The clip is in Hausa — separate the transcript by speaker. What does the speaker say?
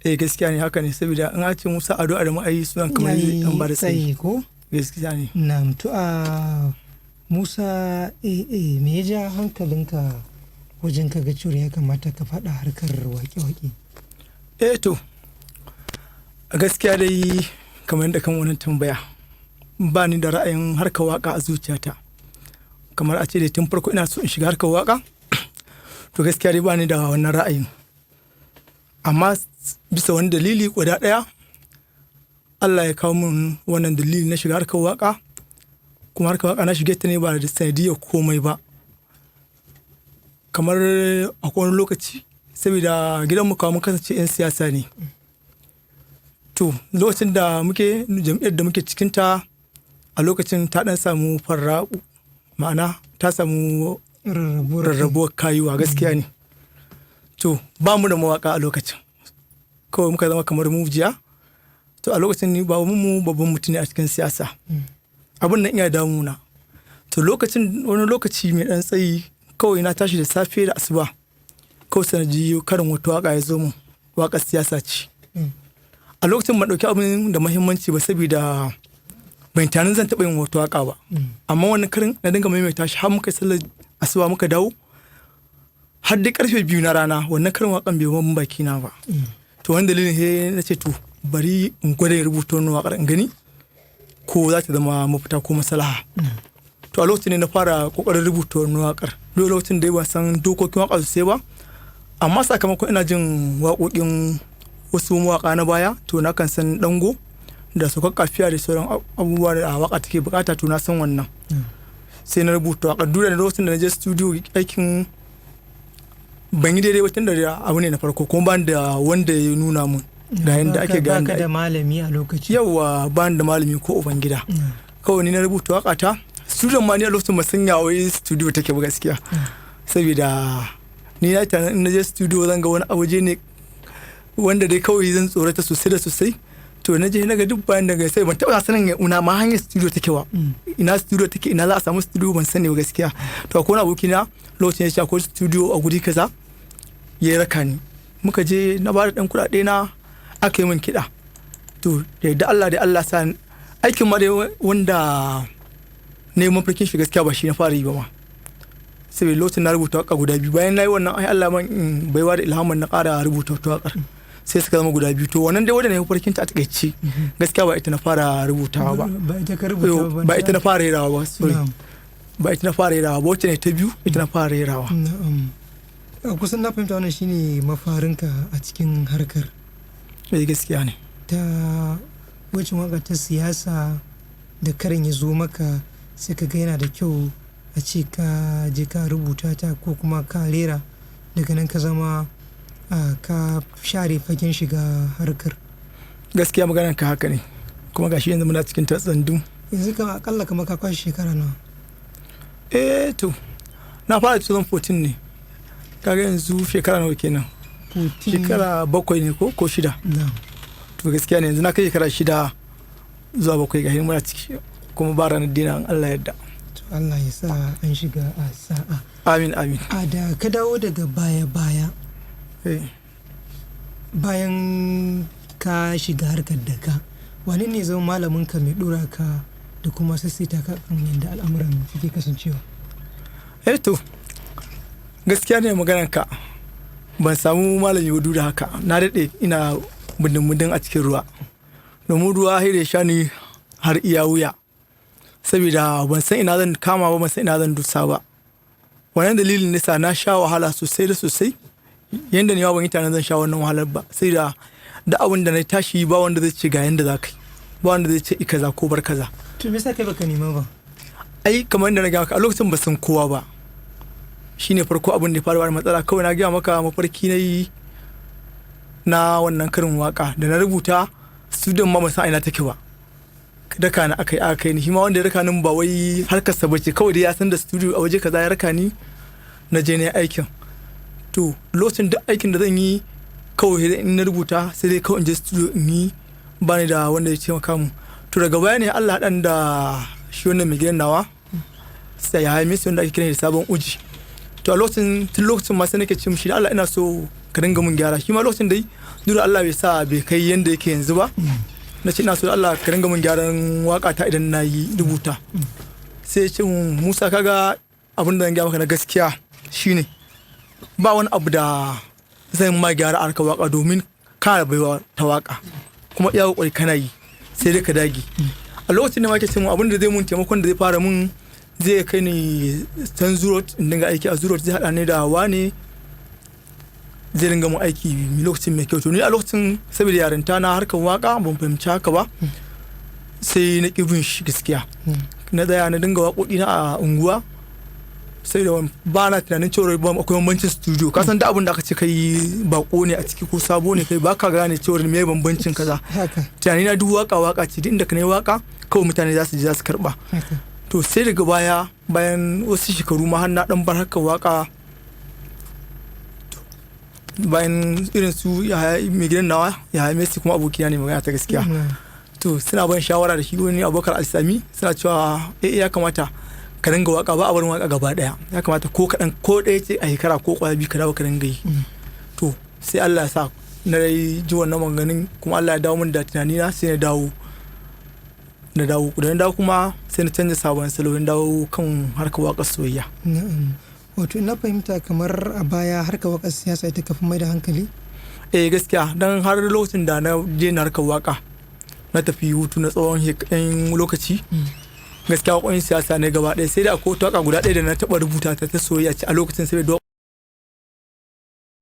Speaker 1: Eh, gaskiya ne, haka ne, saboda in ce Musa Ado Adamu, ai sunan kamar
Speaker 2: yayi
Speaker 1: an ba da tsayi.
Speaker 2: Tsayi ko?
Speaker 1: Gaskiya ne.
Speaker 2: Na'am, to a Musa AA, me ya ja hankalinka wajen ka ga cewar ya kamata ka faɗa harkar waƙe-waƙe?
Speaker 1: Eh to, a gaskiya dai, kamar yadda kan wani tambaya, ba ni da ra'ayin harkar waka a zuciyata, kamar a ce dai tun farko ina so in shiga harkar waka, to gaskiya dai ba ni da wannan ra'ayin. Amma bisa wani dalili guda ɗaya, Allah ya kawo min wannan dalili na shiga harkar waka. Kuma harkar waka na shige ta ne ba da sanadiyar komai ba. Kamar akwai wani lokaci, saboda gidanmu kawo mun kasance 'yan siyasa ne. To lokacin da muke jam'iyyar da muke cikinta a lokacin ta dan samu farraɓu, ma'ana ta samu
Speaker 2: rarrabuwar kai.
Speaker 1: Rarrabuwar kayuwa, gaskiya ne. To ba mu da mawaka a lokacin, kawai muka zama kamar mujiya. To a lokacin ni ba mu babban mutum ne a cikin siyasa, abin nan iya damuna. To lokacin, wani lokaci mai dan tsayi, kawai na tashi da safe da asuba, kawai sai na ji karin wata waka ya zo mun, wakar siyasa ce. A lokacin ban ɗauki abin da muhimmanci ba, saboda ban tunanin zan taɓa yin wata waka ba. Amma wani karin na dinga maimaita shi har muka yi sallar asuba, muka dawo, har dai karfe 2 na rana, wannan karin wakan bai ban baki na ba. To wani dalilin he na ce to bari in gwada in rubuta wannan wakar in gani ko za ta zama mafita ko maslaha. To a lokacin ne na fara kokarin rubuta wannan wakar. Lokacin da ban san dokokin waka sosai ba, amma sakamakon ina jin waƙoƙin wasu mawaƙa na baya, to na kan san dango da saukar kafiya da sauran abubuwa da waka take bukata. To na san wannan, sai na rubuta waƙar. Duk da lokacin da na je studio aikin ban yi daidai ba, tun da abu ne na farko, kuma ban da wanda ya nuna mun ga yanda ake, ga
Speaker 2: Baka
Speaker 1: yanda
Speaker 2: da malami a lokaci.
Speaker 1: Yawa, ban da malami ko uban gida. Kawai ni na rubuta waka ta. Studio ma ni a lokacin ba san ya wai studio take ba gaskiya, saboda ni na tunanin in na je studio zan ga wani waje ne wanda dai kawai zan tsorata sosai da sosai. To na je na ga duk bayan daga sai ban taɓa sanin ina ma hanyar studio take ba, ina studio take, ina za a samu studio, ban sani ba gaskiya. To akwai wani abokina lokacin ya ce akwai studio a guri kaza, ya raka ni, muka je, na ba da ɗan kuɗaɗe na, aka yi min kiɗa. To da yadda Allah da Allah sa aikin ma dai wanda ne mafarkin shi, gaskiya ba shi na fara yi ba ma, saboda lokacin na rubuta waka guda biyu. Bayan na yi wannan, ai Allah man baiwa da ilhaman na ƙara rubuta wata waƙar, sai suka zama guda biyu. To wannan dai wanda na yi mafarkin ta a takaice, gaskiya ba ita na fara rubutawa ba.
Speaker 2: Ba ita ka rubuta ba?
Speaker 1: Ba ita na fara rerawa ba, sorry. Ba ita na fara rerawa ba. Wacce ne ta biyu, ita na fara rerawa.
Speaker 2: Na'am. A kusan na fahimta, wannan shine mafarinka a cikin harkar.
Speaker 1: Eh, gaskiya ne.
Speaker 2: Ta wacce waka ta siyasa da karin ya zo maka, sai ka ga yana da kyau a ce ka je ka rubuta ta ko kuma ka rera. Daga nan ka zama ka share fagen shiga harkar.
Speaker 1: Gaskiya maganar ka haka ne, kuma gashi yanzu muna cikin tsandun.
Speaker 2: Yanzu ka akalla kamar ka kwashe shekara nawa?
Speaker 1: Eh to, na fara 2014 ne, kaga yanzu shekara nawa kenan?
Speaker 2: 14.
Speaker 1: Shekara 7 ne ko 6. To gaskiya ne, yanzu na kai shekara 6 zuwa 7, gashi muna ciki, kuma ba ranar dina in Allah yadda.
Speaker 2: To Allah ya sa an shiga a sa'a.
Speaker 1: Amin, amin.
Speaker 2: A da ka dawo daga baya baya, bayan ka shiga harkar da ka wani ne zama malamin ka mai dora ka da kuma sassaita ka kan yadda al'amuran suke kasancewa?
Speaker 1: Eh to, gaskiya ne maganar ka, ban samu malami hudu da haka. Na daɗe ina bundin a cikin ruwa, domin ruwa sai da ya sha ni har iya wuya, saboda ban san ina zan kama ba, ban san ina zan dusa ba. Wannan dalilin nisa na sha wahala sosai da sosai, yanda ni ma ban yi tunanin zan sha wannan wahalar ba. Sai da da abin da na tashi, ba wanda zai ce ga yanda za ka yi, ba wanda zai ce i kaza ko bar kaza.
Speaker 2: To me yasa kai baka nema ba?
Speaker 1: Ai kamar yadda na gaya maka, a lokacin ba san kowa ba. Shine farko abin da ya fara bani matsala. Kawai na gaya maka mafarki na yi na wannan karin waka da na rubuta. Studio ma ban san ina take ba. Daka na aka yi, aka kai ni. Shi ma wanda ya raka ni ba wai harkar sa bace, kawai dai ya san da studio a waje kaza, ya raka ni, na je na yi aikin. To lokacin duk aikin da zan yi, kawai sai in na rubuta, sai dai kawai in je studio in yi, ba ni da wanda ya taimaka mu. To daga baya ne Allah haɗan da shi wannan mai gidan nawa, sai ya haimi wanda ake kiran shi Sabon Uji. To a lokacin, tun lokacin ma sai nake ce mishi, da Allah ina so ka dinga mun gyara. Shi ma lokacin dai Duk da Allah bai sa bai kai yanda yake yanzu ba. Na ce ina so da Allah ka ringa min gyaran waka ta idan na yi rubuta. Sai ya ce mun, "Musa, kaga abin da zan gaya maka na gaskiya shine ba wani abu da zan ma gyara a harkar waka, domin kana da baiwa ta waka, kuma iya kokari kana yi, sai dai ka dage." A lokacin da ma ke ce mun abin da zai mun, taimakon da zai fara mun, zai kai ni can Zurot in dinga aiki a Zurot, zai haɗa ni da wane zai dinga mun aiki lokacin mai kyau. To ni a lokacin, saboda yarinta na harkar waka, ban fahimci haka ba, sai na ƙi bin shi gaskiya. Na tsaya na dinga waƙoƙi na a unguwa, sai da ba na tunanin cewa ba akwai bambancin studio. Ka san da abin da aka ce kai bako ne a ciki ko sabo ne, kai baka gane cewa me bambancin kaza. Tunani na duk waka waka ce, duk inda ka yi waka kawai mutane za su ji, za su karba. To sai daga baya, bayan wasu shekaru ma har na dan bar haka waka, bayan irin su mai gidan nawa Yahaya Messi, kuma abokina ne, magana ta gaskiya, to suna ban shawara da shi wani Abubakar Alsami, suna cewa eh, ya kamata ka dinga waka, ba a barin waka gaba daya, ya kamata ko kaɗan, ko ɗaya ce a shekara ko kwaya biyu, ka dawo ka dinga yi. To sai Allah ya sa na ji wannan maganganun, kuma Allah ya dawo min da tunanina, sai na dawo. Na dawo, da na dawo kuma sai na canza sabon salo, na dawo kan harkar waƙar soyayya.
Speaker 2: Na'am. Wato na fahimta kamar a baya harkar waƙar siyasa ita ka fi mai da hankali?
Speaker 1: Eh, gaskiya, dan har lokacin da na je na harkar waka, na tafi hutu na tsawon yan lokaci, gaskiya waƙoƙin siyasa ne gaba ɗaya, sai da akwai wata waƙa guda ɗaya da na taɓa rubuta ta, ta soyayya ce a lokacin, sai da